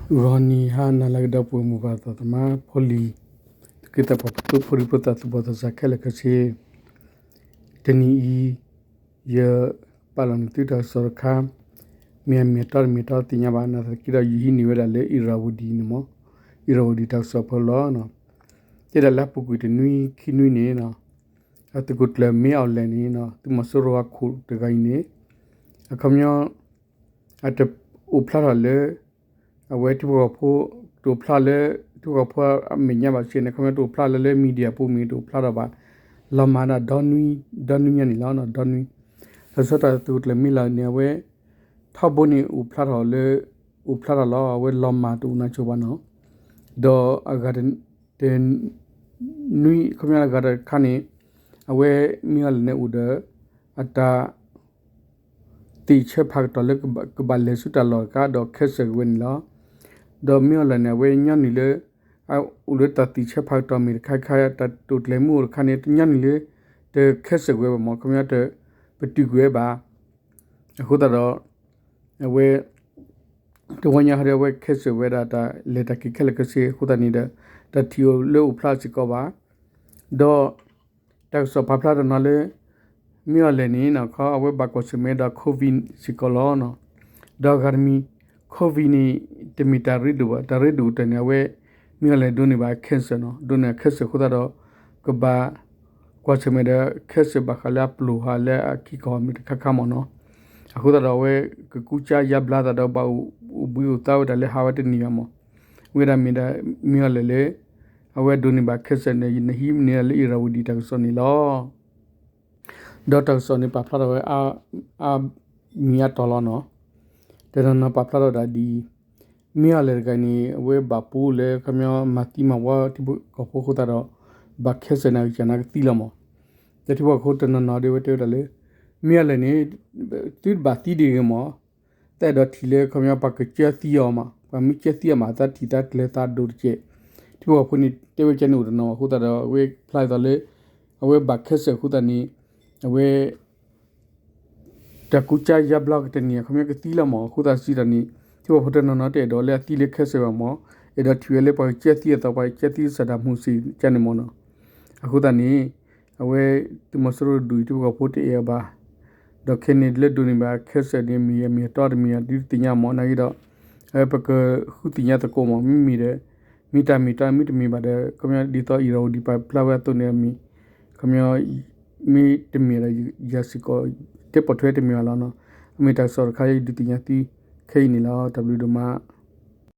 ဂီၤနံၤဟါနၤလၢအဂ့ၤ ဒီပုၢ်ဝဲၢ်မိၢ်ပၢ်သးသမါဖိလံၤ, သူၣ်က့သးပှၢ် ပှၤဖိဒံဖိသၣ် သူၣ်ဘီၣ်သးစၢ်ခဲလၢာ်ခဲဆ့, တနံၤအံၤ ယပာ်လီၤန့ၢ်သုတၢ်ကစီၣ်တခါ, မ့ၢ်အမ့ၢ်အတီတမ့ၢ်အတီတသ့ၣ်ညါဘၣ်, နာ်သက့ဒီး ယဟံးန့ၢ်ဝဲဒၣ်လၢ အ့ၤရၤဝဒံၤန့ၣ်မ့ၢ်, အ့ၤရၤဝဒံၤတၢ်ကစီၣ်ဖီလာ်, တဲဒၣ်လၢအပူၤကွံာ်တနွံခံနွံန့ၣ် အသုးခိၣ်ကျၢၢ်မ့ၢ်အီၣ်လဲၣ်န့ၣ် သုးမီၤစိရိၤအခိၣ်တဂၤအံၤန့ၣ် အခီပညီ အတအိၣ်ဖျါထီၣ်လၢ အဝဲထံဖိကီၢ်ဖိ တအိၣ်ဖျါလၢ ထံဖိကီၢ်ဖိအမဲာ်ညါဘၣ်စ့ၢ်န့ၣ် အခီပညီတအိၣ်ဖျါလၢလၢ media ပူၤမ့ၢ်တအိၣ်ဖျါထီၣ်ဘၣ် လီၤမၢ်ဒၣ် ဒီနွံညါန့ၣ်လီၤ. ဒီနွံ တၢ်ကစီၣ်တၢ်သုးခိၣ်ကျၢၢ်မ့ၢ်လီၤန့ၣ် အဝဲ ထီဘိန့ၣ်အိၣ်ဖျါထီၣ်လၢ အိၣ်ဖျါထီၣ်လီၤ အဝဲလီၤမၢ်တအိၣ်နီတဂၤဘၣ်နီၤ, ဒီးအဂၤတ နွံ အခီပညီအဂၤတခါန့ၣ် အဝဲမ့ၢ်အီၣ်လဲၣ်န့ၣ်အိၣ်ဒီး အတၢ် သ့ၣ်ဆၢဖးကတီၢ်လၢကဘၣ်လဲၤဆူတၢ်လီၢ်တခါ ဒီးခဲစၢၣ်က့ၤဝဲန့ၣ်လီၤ. ဒီးမ့ၢ်အီၣ်လဲၣ်န့ၣ် အဝဲညီနုၢ်လၢ အိၣ်လၢတၢ်သ့ၣ်ဆၢဖးကတီၢ်မ့ၢ်တခါခါ တၢ်တိာ်ကျဲၤမုၢ်အိၣ်တခါန့ၣ် တညီနုၢ်လၢ တခဲစၢၣ်က့ၤဝဲဘၣ်မ့ၢ် အခီပညီတ ပတုာ်ကွံာ်ဝဲဘၣ်. အဃိသတးဒီး အဝဲ တဝီညါဟီဒီး အဝဲခဲစၢၣ်ဝဲဒၣ်တၢ်လဲၤတၢ်က့ၤခဲလၢာ်ခဲဆ့အဃိသတးန့ၣ်ဒီး တၢ်ထံၣ်အိၣ်လၢအိၣ်ဖျါစ့ၢ်ကီးဘၣ်. ဒီး တၢ်ကစီၣ်ပာ်ဖျါတနီၤလၢ မ့ၢ်အီၣ်လဲၣ်န့ၣ် ခီအဝဲဘၣ်ကွၢ်ဆၢၣ်မဲာ်ဒီး COVID စ့ၢ်ကီးလီၤ. ဒီးအဂၤတမံၤ COVID န့ၣ် တမ့ၢ်တၢ်ရ့ဒိၣ်ဘၣ်, တၢ်ရ့ဒိၣ်ကတၢၢ်န့ၣ် အဝဲ မ့ၢ်အီၣ်လဲၣ်ဒိးန့ၢ်ဘၣ် cancer နီၤ, ဒိးန့ၢ် cancer အဃိသတးဒီး ကဘၣ် ကွၢ်ဆၢၣ်မဲာ်ဒီး cancer ဘၣ်ဃးလၢအပျိၢ်ဟးလၢအခံကီၢ်မ့ၢ်တခါခါမ့ၢ်နီၤ. အဃိသတးဒီးအဝဲကကူစါယါဘျါသးဒီးဘၣ်အိၣ်ဘှံးအိၣ်သါဝဲဒၣ်လၢဟးဝဲတန့ၢ်ဘၣ်မ့ၢ်, ဝဲဒၣ်မ့ၢ်ဒၣ် မ့ၢ်အီၣ်လဲၣ်လၢ အဝဲဒိးန့ၢ်ဘၣ် cancer န့ၣ် နဟံးန့ၢ်လၢ အ့ၤရၤဝဒံၤ တၢ်ကစီၣ်န့ၣ်လီၤ. ဒီးတၢ်ကစီၣ်န့ၣ်ပာ်ဖျါထီၣ်ဝဲ အါမံၤအါတီၤလီၤနီၤ. တနီၤနီၤပာ်ဖျါထီၣ်ဒၣ်ဒ်အံၤ, မ့ၢ်အီၣ်လဲၣ်တဂၤန့ၣ် အဝဲဘၣ်ပူၤလၢခီပညီမၤသံမၤဝီထံဖိကီၢ်ဖိအဃိသတးဒီး ဘၣ်ခဲစၢၣ်န့ၣ် ကစၢ်န့ၣ်ကသံလီၤမ့ၢ်. ဒီးထံဖိကီၢ်ဖိတနီၤနီၤဒီးအဝဲတဲဝဲဒၣ်လၢ မ့ၢ်အီၣ်လဲၣ်န့ၣ် သုတဘၣ်သံဒ်ဂ့ၤမ့ၢ် သးအဲၣ်ဒိးထံၣ်လၢခီပညီပှၤကကၢသံအီၤမး, ပှၤမ့ၢ်ကၢသံအီၤမး သးထံၣ်သးကျၢၤသးဒိၣ်တက့ၢ်. ထံဖိကီၢ်ဖိန့ၣ် တဲဝဲကဲန့ၣ်အိၣ်တနီၤအဃိသတးဒီး အဝဲဖျါဒ်သိးလၢ အဝဲဘၣ်ခဲစၢၣ်အဃိသတးန့ၣ် အဝဲ တၢ်ကူစါယါဘျါကတၢၢ်န့ၣ် အခီပညီကသံလီၤမး အဃိသတးစံးတၢ်န့ၣ် ထံဖိကီၢ်ဖိတနီၤနီၤတအဲၣ်ဒိးလၢအသံလၢခဲစၢၣ်ဘၣ်မ့ၢ်, အဲၣ်ဒိးထံၣ်ဝဲလၢပှၤကကၢသံအသိး ပှၤကကၢသံလၢ Saddam Hussein ကန့ၣ်မ့ၢ်နီၤ. အဃိသတးန့ၣ် အဝဲသုးမီၤစိရိၤဒုးအံၤ ထံဖိကီၢ်ဖိတအဲၣ်အီၤဘၣ်. ဒီးခဲန့ၣ်လၢဒိးန့ၢ်ဘၣ်ခဲစၢၣ်န့ၣ် မ့ၢ်အမ့ၢ်အတီတမ့ၢ်အတီ ဒုးသ့ၣ်ညါမ့ၢ်နာ်က့ဒီး အဝဲပကဃုသ့ၣ်ညါသကိးမ့ၢ် မ့မ့ၢ်ဒီး မ့ၢ်တၢ်မ့ၢ်တၢ်မ့ၢ်တမ့ၢ်ဘၣ်ဒီး ခီပညီဒ်သိးအ့ၤရၤဝဒံၤပာ်ဖျါဝဲအသိးန့ၣ်မ့ၢ် ခီပညီ မ့ၢ်တမ့ၢ်ဒီးယၤစ့ၢ်ကီး တဲပိာ်ထွဲတမ့ၢ်ဘၣ်လီၤနီၤ. အမ့ၢ်တၢ်ကစီၣ်တခါ ယဒုးသ့ၣ်ညါသုခဲအံၤန့ၣ်လီၤ. တၢ်ဘျုးဒိၣ်မး.